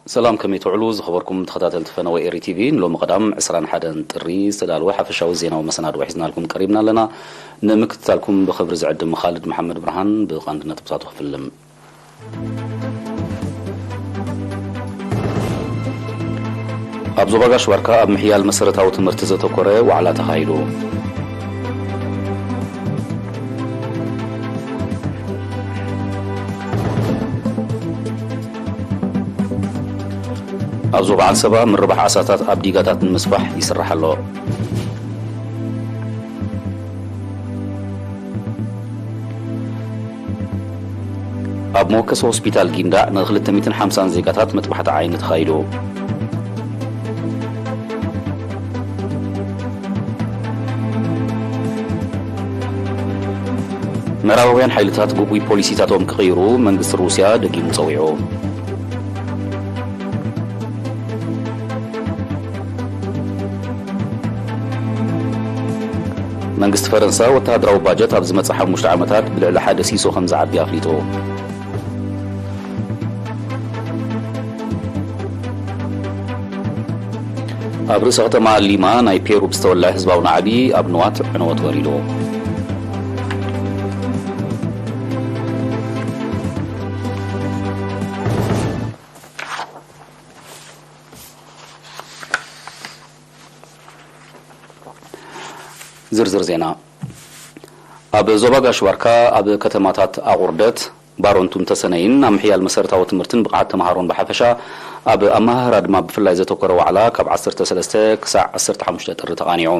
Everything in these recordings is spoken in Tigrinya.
ሰላም፣ ከመይ ትውዕሉ ዝኸበርኩም ተኸታተልቲ ፈነወ ኤሪ ቲቪ? ንሎሚ ቀዳም ዕስራን ሓደን ጥሪ ዝተዳለወ ሓፈሻዊ ዜናዊ መሰናድኦ ሒዝናልኩም ቀሪብና ኣለና። ንምክትታልኩም ብኽብሪ ዝዕድም ካልድ መሓመድ ብርሃን። ብቐንዲ ነጥብታቱ ክፍልም። ኣብ ዞባ ጋሽ ባርካ ኣብ ምሕያል መሰረታዊ ትምህርቲ ዘተኮረ ዋዕላ ተኻይዱ። ኣብ ዞባ ዓንሰባ ምርባሕ ዓሳታት ኣብ ዲጋታት ንምስፋሕ ይስራሕ ኣሎ። ኣብ መወከሲ ሆስፒታል ጊንዳዕ ንክልተ ሚእትን ሓምሳን ዜጋታት መጥባሕቲ ዓይኒ ተኻይዱ። ምዕራባውያን ሓይልታት ግጉይ ፖሊሲታቶም ክቕይሩ መንግስቲ ሩስያ ደጊሙ ጸዊዑ። መንግስቲ ፈረንሳ ወተሃደራዊ ባጀት ኣብ ዝመጽእ ሓሙሽተ ዓመታት ብልዕሊ ሓደ ሲሶ ከም ዝዓቢ ኣፍሊጡ። ኣብ ርእሰ ከተማ ሊማ ናይ ፔሩ ብዝተወልዐ ህዝባዊ ናዕቢ ኣብ ንዋት ዕነወት ወሪዱ። ዝርዝር ዜና። ኣብ ዞባ ጋሽ ባርካ ኣብ ከተማታት ኣቑርደት፣ ባረንቱን ተሰነይን ኣብ ምሕያል መሰረታዊ ትምህርትን ብቕዓት ተምሃሮን ብሓፈሻ፣ ኣብ ኣመሃህራ ድማ ብፍላይ ዘተኮረ ዋዕላ ካብ ዓሰርተ ሰለስተ ክሳዕ ዓሰርተ ሓሙሽተ ጥሪ ተቓኒዑ።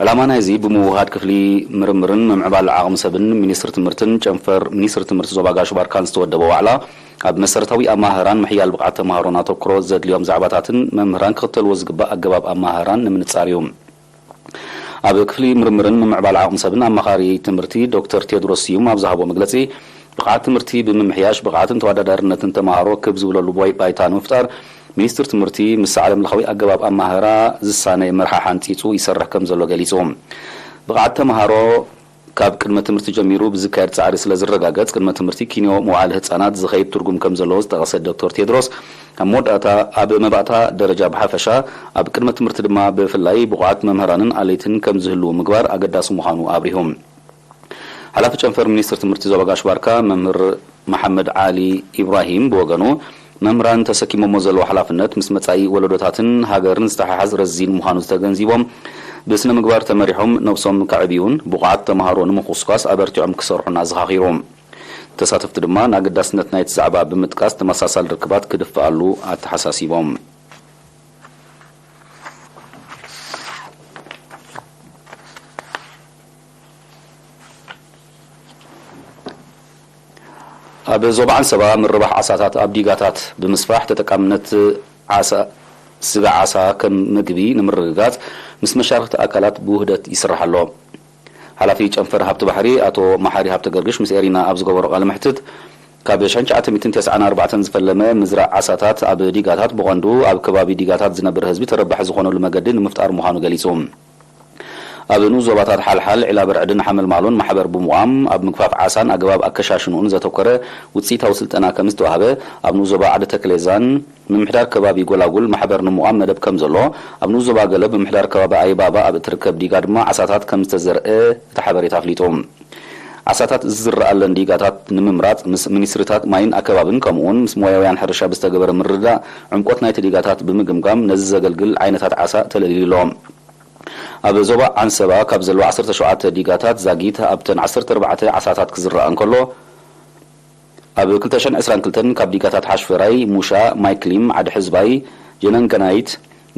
ዕላማ ናይዚ ብምውህሃድ ክፍሊ ምርምርን ምምዕባል ዓቕሚ ሰብን ሚኒስትሪ ትምህርትን ጨንፈር ሚኒስትሪ ትምህርቲ ዞባ ጋሽ ባርካን ዝተወደበ ዋዕላ፣ ኣብ መሰረታዊ ኣመሃህራን ምሕያል ብቕዓት ተምሃሮን ኣተኩሮ ዘድልዮም ዛዕባታትን መምህራን ክኽተልዎ ዝግባእ ኣገባብ ኣመሃህራን ንምንጻር እዩ። ኣብ ክፍሊ ምርምርን ምምዕባል ዓቕሚ ሰብን ኣማኻሪ ትምህርቲ ዶክተር ቴድሮስ ስዩም ኣብ ዝሃቦ መግለጺ፣ ብቕዓት ትምህርቲ ብምምሕያሽ ብቕዓትን ተወዳዳርነትን ተምሃሮ ክብ ዝብለሉ ቦይ ባይታ ንምፍጣር፣ ሚኒስትሪ ትምህርቲ ምስ ዓለም ለኻዊ ኣገባብ ኣማህራ ዝሳነ መርሓ ሓንጺጹ ይሰርሕ ከም ዘሎ ገሊጹ። ብቕዓት ተምሃሮ ካብ ቅድመ ትምህርቲ ጀሚሩ ብዝካየድ ጻዕሪ ስለ ዝረጋገጽ፣ ቅድመ ትምህርቲ ኪንዮ መዋዕለ ህጻናት ዝኸይድ ትርጉም ከም ዘለዎ ዝጠቐሰ ዶክተር ቴድሮስ፣ ኣብ መወዳእታ ኣብ መባእታ ደረጃ ብሓፈሻ፣ ኣብ ቅድመ ትምህርቲ ድማ ብፍላይ ብቑዓት መምህራንን ኣለይትን ከም ዝህልዉ ምግባር ኣገዳሲ ምዃኑ ኣብሪሁ። ሓላፊ ጨንፈር ሚኒስትሪ ትምህርቲ ዞባ ጋሽ ባርካ መምህር መሓመድ ዓሊ ኢብራሂም ብወገኑ፣ መምህራን ተሰኪሞሞ ዘለዉ ሓላፍነት ምስ መጻኢ ወለዶታትን ሃገርን ዝተሓሓዝ ረዚን ምዃኑ ዝተገንዚቦም፣ ብስነ ምግባር ተመሪሖም ነብሶም ከዕብዩን ብቑዓት ተምሃሮ ንምኹስኳስ ኣበርቲዖም ክሰርሑን ኣዘኻኺሩ። ተሳተፍቲ ድማ ንኣገዳስነት ናይቲ ዛዕባ ብምጥቃስ፣ ተመሳሳሊ ርክባት ክድፍኣሉ ኣተሓሳሲቦም። ኣብ ዞባ ዓንሰባ ምርባሕ ዓሳታት ኣብ ዲጋታት ብምስፋሕ፣ ተጠቃምነት ዓሳ፣ ስጋ ዓሳ ከም ምግቢ ንምርግጋጽ ምስ መሻርኽቲ ኣካላት ብውህደት ይስራሕ ኣሎ። ሓላፊ ጨንፈር ሃብቲ ባሕሪ ኣቶ መሓሪ ሃብተ ገርግሽ ምስ ኤሪና ኣብ ዝገበሮ ቃለ መሕትት፣ ካብ ሽሕን ትሽዓተ ሚእትን ተስዓን ኣርባዕተን ዝፈለመ ምዝራእ ዓሳታት ኣብ ዲጋታት፣ ብቐንዱ ኣብ ከባቢ ዲጋታት ዝነብር ህዝቢ ተረባሒ ዝኾነሉ መገዲ ንምፍጣር ምዃኑ ገሊጹ። ኣብ ንኡስ ዞባታት ሓልሓል፣ ዒላ በርዕድን ሓመልማሎን ማሕበር ብምቋም፣ ኣብ ምግፋፍ ዓሳን ኣገባብ ኣከሻሽንኡን ዘተኮረ ውጽኢታዊ ስልጠና ከም ዝተዋህበ፣ ኣብ ንኡስ ዞባ ዓዲ ተክሌዛን ምምሕዳር ከባቢ ጎላጉል ማሕበር ንምቋም መደብ ከም ዘሎ፣ ኣብ ንኡስ ዞባ ገለ ብምምሕዳር ከባቢ ኣይባባ ኣብ እትርከብ ዲጋ ድማ ዓሳታት ከም ዝተዘርአ እቲ ሓበሬታ ኣፍሊጡ። ዓሳታት ዝዝረኣለን ዲጋታት ንምምራጽ ምስ ሚኒስትሪታት ማይን ኣከባብን ከምኡውን ምስ ሞያውያን ሕርሻ ብዝተገበረ ምርድዳእ፣ ዕምቆት ናይቲ ዲጋታት ብምግምጋም ነዚ ዘገልግል ዓይነታት ዓሳ ተለልዩ ኣሎ። ኣብ ዞባ ዓንሰባ ካብ ዘለዋ ዓሰርተ ሸውዓተ ዲጋታት ዛጊት ኣብተን ዓሰርተ ኣርባዕተ ዓሳታት ክዝረኣ እንከሎ፣ ኣብ ክልተ ሽሕን ዕስራን ክልተን ካብ ዲጋታት ሓሽፈራይ፣ ሙሻ፣ ማይክሊም፣ ዓዲ ሕዝባይ፣ ጀነንገናይት፣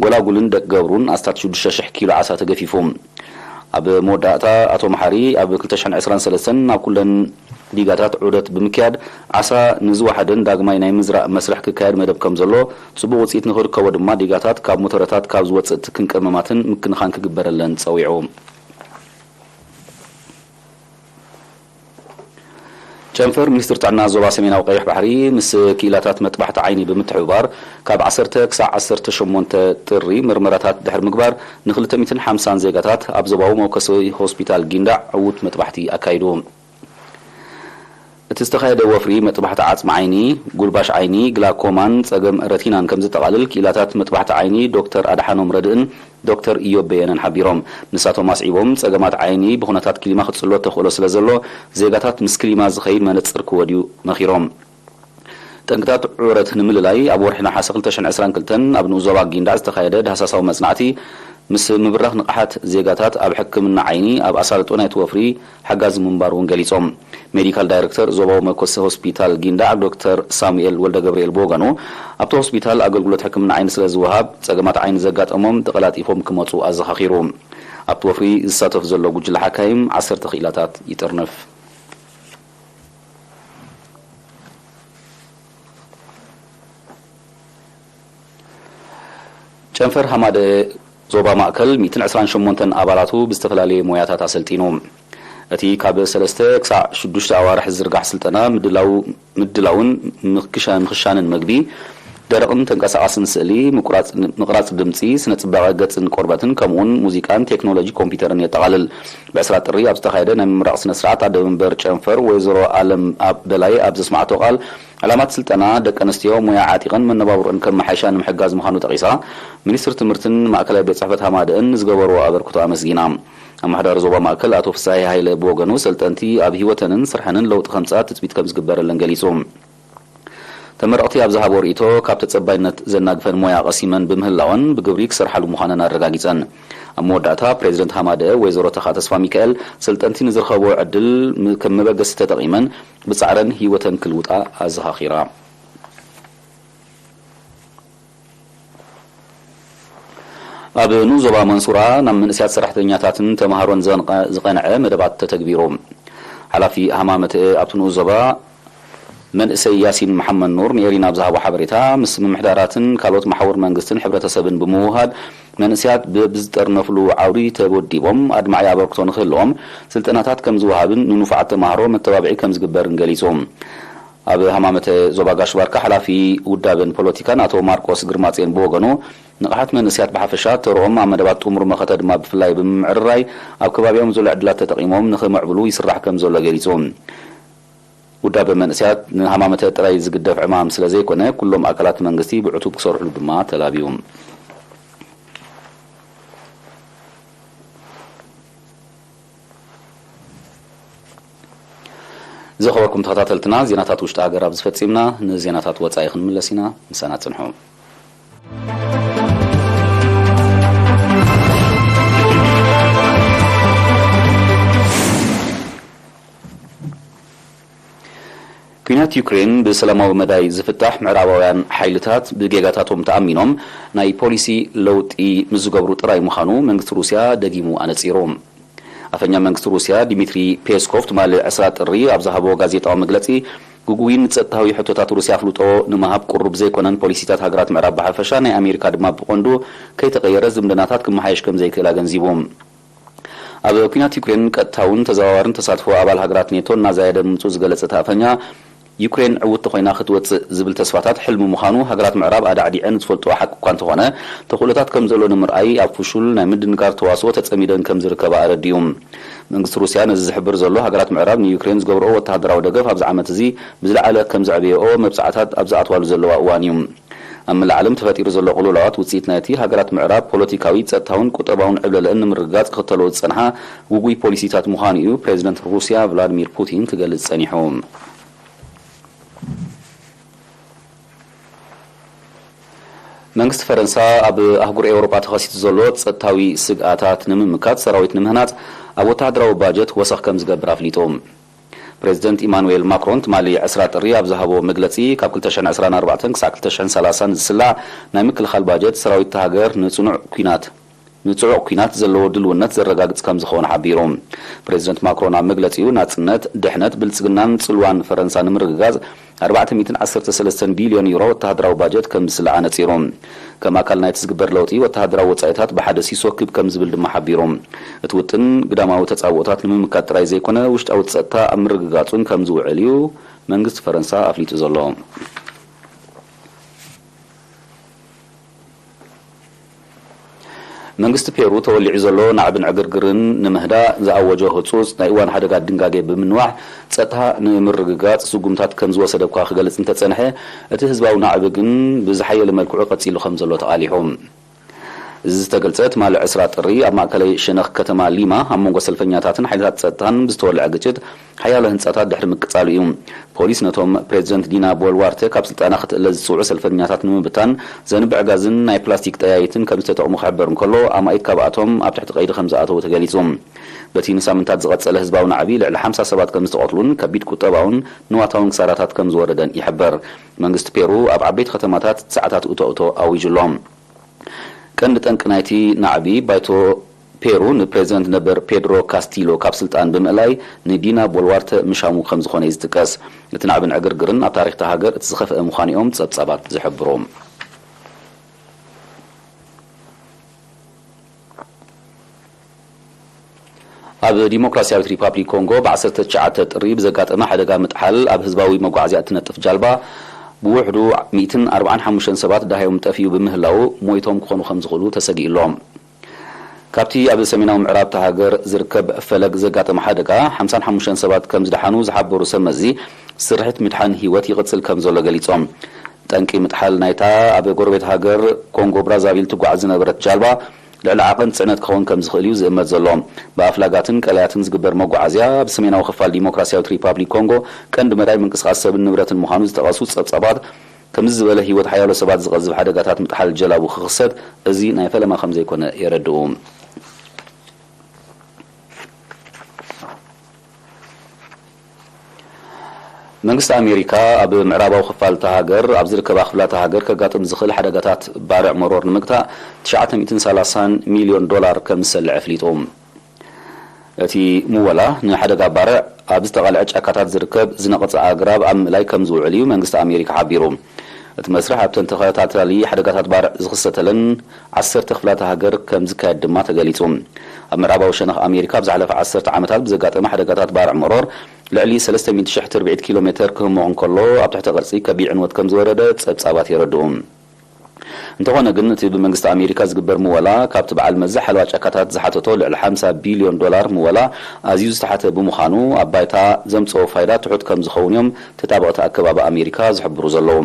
ጎላጉልን ደቅ ገብሩን ኣስታት ሽዱሽተ ሽሕ ኪሎ ዓሳ ተገፊፉ። ኣብ መወዳእታ ኣቶ መሓሪ፣ ኣብ ክልተ ሽሕን ዕስራን ሰለስተን ናብ ኩለን ዲጋታት ዑደት ብምክያድ፣ ዓሳ ንዝወሓደን ዳግማይ ናይ ምዝራእ መስርሕ ክካየድ መደብ ከም ዘሎ፣ ጽቡቕ ውጽኢት ንኽርከቦ ድማ ዲጋታት ካብ ሞተረታት ካብ ዝወጽእ ትክን ቀመማትን ምክንኻን ክግበረለን ጸዊዑ። ጨንፈር ሚኒስትሪ ጥዕና ዞባ ሰሜናዊ ቀይሕ ባሕሪ ምስ ክኢላታት መጥባሕቲ ዓይኒ ብምትሕብባር፣ ካብ ዓሰርተ ክሳዕ ዓሰርተ ሸሞንተ ጥሪ ምርመራታት ድሕሪ ምግባር፣ ንክልተ ሚእትን ሓምሳን ዜጋታት ኣብ ዞባዊ መወከሲ ሆስፒታል ጊንዳዕ ዕዉት መጥባሕቲ ኣካይዱ። እቲ ዝተኻየደ ወፍሪ መጥባሕቲ ዓጽሚ ዓይኒ፣ ጉልባሽ ዓይኒ፣ ግላኮማን ጸገም ረቲናን ከም ዘጠቓልል ክኢላታት መጥባሕቲ ዓይኒ ዶክተር ኣድሓኖም ረድእን ዶክተር ኢዮብ በየነን ሓቢሮም። ንሳቶም ኣስዒቦም፣ ጸገማት ዓይኒ ብኹነታት ክሊማ ክጽሎ ተኽእሎ ስለ ዘሎ፣ ዜጋታት ምስ ክሊማ ዝኸይድ መነጽር ክወድዩ መኺሮም። ጠንቅታት ዑረት ንምልላይ ኣብ ወርሒ ነሓሰ ክልተ ሽሕን ዕስራን ክልተን ኣብ ንኡስ ዞባ ጊንዳዕ ዝተኻየደ ዳህሳሳዊ መጽናዕቲ፣ ምስ ምብራኽ ንቕሓት ዜጋታት ኣብ ሕክምና ዓይኒ ኣብ ኣሳልጦ ናይቲ ወፍሪ ሓጋዚ ምንባሩ እውን ገሊጾም። ሜዲካል ዳይሬክተር ዞባዊ መኮሰ ሆስፒታል ጊንዳዕ ዶክተር ሳሙኤል ወልደ ገብርኤል ብወገኑ፣ ኣብቲ ሆስፒታል ኣገልግሎት ሕክምና ዓይኒ ስለ ዝወሃብ፣ ጸገማት ዓይኒ ዘጋጠሞም ተቐላጢፎም ክመጹ ኣዘኻኺሩ። ኣብቲ ወፍሪ ዝሳተፍ ዘሎ ጉጅለ ሓካይም ዓሰርተ ክኢላታት ይጥርንፍ። ጨንፈር ሃማደ ዞባ ማእከል ሚእትን ዕስራን ሸሞንተን ኣባላቱ ብዝተፈላለየ ሞያታት ኣሰልጢኑ። እቲ ካብ ሰለስተ ክሳዕ ሽዱሽተ ኣዋርሕ ዝዝርጋሕ ስልጠና ምድላው፣ ምድላውን ምክሻ-፣ ምኽሻንን መግቢ፣ ደረቕን ተንቀሳቓስን ስእሊ፣ ምቁራጽ፣ ምቕራጽ ድምጺ፣ ስነ ጽባቐ ገጽን ቆርበትን፣ ከምኡውን ሙዚቃን ቴክኖሎጂ ኮምፒውተርን የጠቓልል። ብዕስራ ጥሪ ኣብ ዝተኻየደ ናይ ምምራቕ ስነ ስርዓት ኣደ መንበር ጨንፈር ወይዘሮ ኣለም ኣብ በላይ ኣብ ዘስማዕቶ ቃል፣ ዕላማ እቲ ስልጠና ደቂ ኣንስትዮ ሞያ ዓጢቐን መነባብሮአን ከመሓይሻ ንምሕጋዝ ምዃኑ ጠቒሳ፣ ሚኒስትሪ ትምህርትን ማእከላይ ቤት ጽሕፈት ሃማደእን ንዝገበርዎ ኣበርክቶ ኣመስጊና። ኣመሓዳሪ ዞባ ማእከል ኣቶ ፍሳሄ ሃይለ ብወገኑ፣ ሰልጠንቲ ኣብ ህይወተንን ስርሐንን ለውጢ ከምጽኣ ትጽቢት ከም ዝግበረለን ገሊጹ። ተመረቕቲ ኣብ ዝሃቦ ርእይቶ፣ ካብ ተጸባይነት ዘናግፈን ሞያ ቀሲመን ብምህላወን ብግብሪ ክሰርሓሉ ምዃነን ኣረጋጊጸን። ኣብ መወዳእታ፣ ፕሬዚደንት ሃማደእ ወይዘሮ ተኻ ተስፋ ሚካኤል፣ ሰልጠንቲ ንዝረኸብኦ ዕድል ም-፣ ከም መበገሲ ተጠቒመን ብጻዕረን ህይወተን ክልውጣ ኣዘኻኺራ። ኣብ ንኡስ ዞባ መንሱራ ናብ መንእሰያት ሰራሕተኛታትን ተምሃሮን ዘንቐ-፣ ዝቐንዐ መደባት ተተግቢሩ። ሓላፊ ሃማመተ ኣብቲ ንኡስ ዞባ መንእሰይ ያሲን መሓመድ ኑር ንኤሪና ኣብ ዝሃቦ ሓበሬታ፣ ምስ ምምሕዳራትን ካልኦት መሓውር መንግስትን ሕብረተሰብን ብምውህሃድ፣ መንእሰያት ብ-፣ ብዝጠርነፍሉ ዓውዲ ተወዲቦም ኣድማዒ ኣበርክቶ ንክህልዎም ስልጠናታት ከም ዝወሃብን ንንፉዓት ተማሃሮ መተባብዒ ከም ዝግበርን ገሊጹ። ኣብ ሃማመተ ዞባ ጋሽ ባርካ ሓላፊ ውዳበን ፖለቲካን ኣቶ ማርቆስ ግርማጼን ብወገኑ፣ ንቕሓት መንእሰያት ብሓፈሻ፣ ተርኦም ኣብ መደባት ጥሙር መኸተ ድማ ብፍላይ ብምምዕርራይ፣ ኣብ ከባቢኦም ዘሎ ዕድላት ተጠቒሞም ንኽምዕብሉ ይስራሕ ከም ዘሎ ገሊጹ። ውዳበ መንእሰያት ንሃማመተ ጥራይ ዝግደፍ ዕማም ስለ ዘይኮነ፣ ኩሎም ኣካላት መንግስቲ ብዕቱብ ክሰርሕሉ ድማ ተላብዩ። ዝኸበርኩም ተኸታተልትና፣ ዜናታት ውሽጢ ሃገር ኣብዚ ፈጺምና። ንዜናታት ወጻኢ ክንምለስ ኢና። ምሳና ጽንሑ። ኲናት ዩክሬን ብሰላማዊ መዳይ ዝፍታሕ፣ ምዕራባውያን ሓይልታት ብጌጋታቶም ተኣሚኖም ናይ ፖሊሲ ለውጢ ምስ ዝገብሩ ጥራይ ምዃኑ መንግስቲ ሩስያ ደጊሙ ኣነጺሩ። ኣፈኛ መንግስቲ ሩስያ ዲሚትሪ ፔስኮቭ ትማሊ ዕስራ ጥሪ ኣብ ዝሃቦ ጋዜጣዊ መግለጺ፣ ግጉይን ጸጥታዊ ሕቶታት ሩስያ ኣፍልጦ ንምሃብ ቅሩብ ዘይኮነን ፖሊሲታት ሃገራት ምዕራብ ብሓፈሻ፣ ናይ ኣሜሪካ ድማ ብቐንዱ ከይተቐየረ ዝምድናታት ክመሓየሽ ከም ዘይክእል ኣገንዚቡ። ኣብ ኲናት ዩክሬን ቀጥታውን ተዘዋዋርን ተሳትፎ ኣባል ሃገራት ኔቶ እናዛየደ ምምጽኡ ዝገለጸ እቲ ኣፈኛ፣ ዩክሬን ዕውትቲ ኮይና ክትወጽእ ዝብል ተስፋታት ሕልሚ ምዃኑ ሃገራት ምዕራብ ኣዳዕዲዐን ዝፈልጥኦ ሓቂ እኳ እንተኾነ፣ ተኽእሎታት ከም ዘሎ ንምርኣይ ኣብ ፍሹል ናይ ምድንጋር ተዋስኦ ተጸሚደን ከም ዝርከባ ኣረዲኡ። መንግስቲ ሩስያ ነዚ ዝሕብር ዘሎ፣ ሃገራት ምዕራብ ንዩክሬን ዝገብርኦ ወተሃደራዊ ደገፍ ኣብዚ ዓመት እዚ ብዝለዓለ ከም ዘዕበየኦ መብጻዕታት ኣብ ዝኣትዋሉ ዘለዋ እዋን እዩ። ኣብ መላእ ዓለም ተፈጢሩ ዘሎ ቅልውላዋት ውጽኢት ናይቲ ሃገራት ምዕራብ ፖለቲካዊ፣ ጸጥታውን ቁጠባውን ዕብለለአን ንምርግጋጽ ክኽተልኦ ዝጸንሓ ግጉይ ፖሊሲታት ምዃኑ እዩ ፕሬዚደንት ሩስያ ቭላድሚር ፑቲን ክገልጽ ጸኒሑ። መንግስቲ ፈረንሳ ኣብ ኣህጉር ኤውሮጳ ተኸሲቱ ዘሎ ጸጥታዊ ስግኣታት ንምምካት ሰራዊት ንምህናጽ ኣብ ወተሃደራዊ ባጀት ወሰኽ ከም ዝገብር ኣፍሊጡ። ፕሬዚደንት ኢማኑኤል ማክሮን ትማሊ ዕስራ ጥሪ ኣብ ዝሃቦ መግለጺ፣ ካብ ክልተ ሽሕን ዕስራን ኣርባዕተን ክሳዕ ክልተ ሽሕን ሰላሳን ዝስላዕ ናይ ምክልኻል ባጀት ሰራዊት እታ ሃገር ንጽኑዕ ኲናት፣ ንጽዑቕ ኲናት ዘለዎ ድልውነት ዘረጋግጽ ከም ዝኾነ ሓቢሩ። ፕሬዚደንት ማክሮን ኣብ መግለጺኡ፣ ናጽነት፣ ድሕነት፣ ብልጽግናን ጽልዋን ፈረንሳ ንምርግጋጽ ኣርባዕተ ሚእትን ዓሰርተ ሰለስተን ቢልዮን ዩሮ ወተሃደራዊ ባጀት ከም ዝስላዕ ኣነጺሩ። ከም ኣካል ናይቲ ዝግበር ለውጢ፣ ወተሃደራዊ ወጻኢታት ብሓደ ሲሶ ክብ ከም ዝብል ድማ ሓቢሩ። እቲ ውጥን ግዳማዊ ተጻብኦታት ንምምካት ጥራይ ዘይኮነ፣ ውሽጣዊ ጸጥታ ኣብ ምርግጋጹን ከም ዝውዕል እዩ መንግስቲ ፈረንሳ ኣፍሊጡ ዘሎ። መንግስቲ ፔሩ ተወሊዑ ዘሎ ናዕብን ዕግርግርን ንምህዳእ ዝኣወጆ ህጹጽ ናይ እዋን ሓደጋ ድንጋጌ ብምንዋሕ፣ ጸጥታ ንምርግጋጽ ስጉምታት ከም ዝወሰደ እኳ ክገልጽ እንተጸንሐ፣ እቲ ህዝባዊ ናዕቢ ግን ብዝሓየለ መልክዑ ቀጺሉ ከም ዘሎ ተቓሊሑ። እዚ ዝተገልጸ ትማሊ ዕስራ ጥሪ ኣብ ማእከላይ ሸነኽ ከተማ ሊማ ኣብ መንጎ ሰልፈኛታትን ሓይልታት ጸጥታን ብዝተወልዐ ግጭት ሓያሎ ህንጻታት ድሕሪ ምቅጻሉ እዩ። ፖሊስ ነቶም ፕሬዚደንት ዲና ቦልዋርተ ካብ ስልጣና ክትእለ ዝጽውዑ ሰልፈኛታት ንምብታን ዘንብዕ ጋዝን ናይ ፕላስቲክ ጠያይትን ከም ዝተጠቕሙ ክሕበር እንከሎ፣ ኣማኢት ካብኣቶም ኣብ ትሕቲ ቀይዲ ከም ዝኣተዉ ተገሊጹ። በቲ ንሳምንታት ዝቐጸለ ህዝባዊ ናዕቢ ልዕሊ ሓምሳ ሰባት ከም ዝተቐትሉን ከቢድ ቁጠባውን ንዋታውን ክሳራታት ከም ዝወረደን ይሕበር። መንግስቲ ፔሩ ኣብ ዓበይቲ ከተማታት ሰዓታት እቶ እቶ ኣዊጁ ኣሎ። ቀንዲ ጠንቂ ናይቲ ናዕቢ ባይቶ ፔሩ ንፕሬዚደንት ነበር ፔድሮ ካስቲሎ ካብ ስልጣን ብምእላይ ንዲና ቦልዋርተ ምሻሙ ከም ዝኾነ እዩ ዝጥቀስ። እቲ ናዕብን ዕግርግርን ኣብ ታሪኽ እታ ሃገር እቲ ዝኸፍአ ምዃኑ እዮም ጸብጻባት ዝሕብሩ። ኣብ ዲሞክራሲያዊት ሪፓብሊክ ኮንጎ ብ ዓሰርተ ትሽዓተ ጥሪ ብዘጋጠመ ሓደጋ ምጥሓል ኣብ ህዝባዊ መጓዓዝያ እትነጥፍ ጃልባ ብውሕዱ ሚእትን ኣርባዓን ሓሙሽተን ሰባት ደሃዮም ጠፊኡ ብምህላዉ ሞይቶም ክኾኑ ከም ዝኽእሉ ተሰጊኡ ኣሎ። ካብቲ ኣብ ሰሜናዊ ምዕራብ እታ ሃገር ዝርከብ ፈለግ ዘጋጠመ ሓደጋ ሓምሳን ሓሙሽተን ሰባት ከም ዝደሓኑ ዝሓበሩ ሰብ መዚ፣ ስርሒት ምድሓን ህይወት ይቕጽል ከም ዘሎ ገሊጾም። ጠንቂ ምጥሓል ናይታ ኣብ ጎረቤት ሃገር ኮንጎ ብራዛቪል ትጓዓዝ ዝነበረት ጃልባ ልዕሊ ዓቐን ጽዕነት ክኸውን ከም ዝኽእል እዩ ዝእመት ዘሎ። ብኣፍላጋትን ቀላያትን ዝግበር መጓዓዝያ ኣብ ሰሜናዊ ክፋል ዲሞክራሲያዊት ሪፓብሊክ ኮንጎ ቀንዲ መዳይ ምንቅስቓስ ሰብን ንብረትን ምዃኑ ዝጠቐሱ ጸብጻባት፣ ከምዚ ዝበለ ህይወት ሓያሎ ሰባት ዝቐዝፍ ሓደጋታት ምጥሓል ጀላቡ ክኽሰት እዚ ናይ ፈለማ ከም ዘይኮነ የረድኡ። መንግስቲ ኣሜሪካ ኣብ ምዕራባዊ ክፋል እታ ሃገር ኣብ ዝርከባ ክፍላተ ሃገር ከጋጥም ዝኽእል ሓደጋታት ባርዕ መሮር ንምግታእ ትሽዓተ ሚእትን ሰላሳን ሚልዮን ዶላር ከም ዝሰልዕ ኣፍሊጡ። እቲ ምወላ ንሓደጋ ባርዕ ኣብ ዝተቓልዐ ጫካታት ዝርከብ ዝነቐጸ ኣግራብ ኣብ ምእላይ ከም ዝውዕል እዩ መንግስቲ ኣሜሪካ ሓቢሩ። እቲ መስርሕ ኣብተን ተኸታታሊ ሓደጋታት ባርዕ ዝኽሰተለን ዓሰርተ ክፍላተ ሃገር ከም ዝካየድ ድማ ተገሊጹ። ኣብ ምዕራባዊ ሸነኽ ኣሜሪካ ኣብ ዝሓለፈ ዓሰርተ ዓመታት ብዘጋጠመ ሓደጋታት ባርዕ መሮር ልዕሊ ሰለስተ ሚእቲ ሽሕ ትርብዒት ኪሎ ሜተር ክህሞቕ እንከሎ፣ ኣብ ትሕተ ቅርጺ ከቢድ ዕንወት ከም ዝወረደ ጸብጻባት የረድኡ። እንተኾነ ግን፣ እቲ ብመንግስቲ ኣሜሪካ ዝግበር ምወላ ካብቲ በዓል መዚ ሓለዋ ጫካታት ዝሓተቶ ልዕሊ ሓምሳ ቢልዮን ዶላር ምወላ ኣዝዩ ዝተሓተ ብምዃኑ፣ ኣብ ባይታ ዘምጽኦ ፋይዳ ትሑት ከም ዝኸውን እዮም ተጣበቕቲ ኣከባቢ ኣሜሪካ ዝሕብሩ ዘለዉ።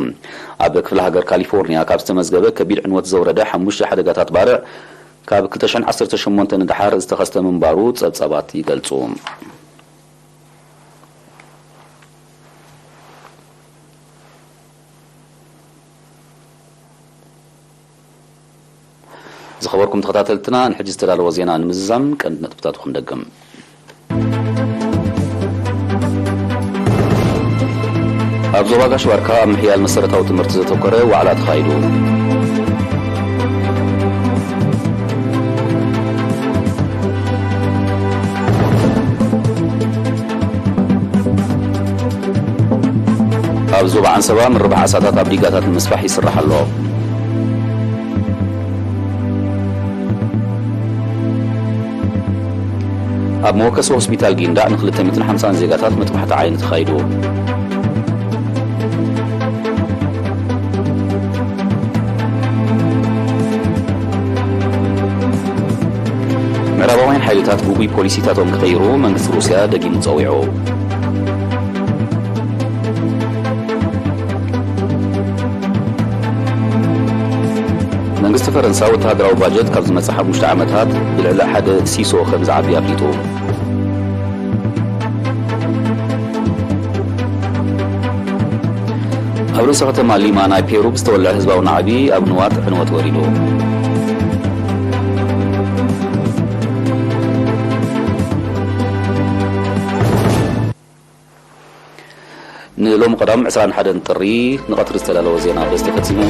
ኣብ ክፍለ ሃገር ካሊፎርኒያ ካብ ዝተመዝገበ ከቢድ ዕንወት ዘውረደ ሓሙሽተ ሓደጋታት ባርዕ፣ ካብ ክልተ ሽሕን ዓሰርተ ሸሞንተን ንደሓር ዝተኸስተ ምንባሩ ጸብጻባት ይገልጹ። ዝኸበርኩም ተኸታተልትና፣ ንሕጂ ዝተዳለወ ዜና ንምዝዛም ቀንዲ ነጥብታቱ ክንደግም። ኣብ ዞባ ጋሽ ባርካ ኣብ ምሕያል መሰረታዊ ትምህርቲ ዘተኮረ ዋዕላ ተኻይዱ። ኣብ ዞባ ዓንሰባ ምርባሕ ዓሳታት ኣብ ዲጋታት ንምስፋሕ ይስራሕ ኣሎ። ኣብ መወከሲ ሆስፒታል ጊንዳዕ ንክልተ ሚእትን ሓምሳን ዜጋታት መጥባሕቲ ዓይኒ ተኻይዱ። ምዕራባውያን ሓይልታት ግጉይ ፖሊሲታቶም ክቐይሩ መንግስቲ ሩስያ ደጊሙ ጸዊዑ። መንግስቲ ፈረንሳ ወተሃደራዊ ባጀት ካብ ዝመጽእ ሓሙሽተ ዓመታት ብልዕሊ ሓደ ሲሶ ከም ዝዓቢ ኣፍሊጡ። ኣብ ርእሰ ከተማ ሊማ ናይ ፔሩ ብዝተወልዐ ህዝባዊ ናዕቢ ኣብ ንዋት ዕንወት ወሪዱ። ንሎሚ ቀዳም ዕስራን ሓደን ጥሪ ንቐትሪ ዝተዳለወ ዜና በዚ ተፈጺሙ።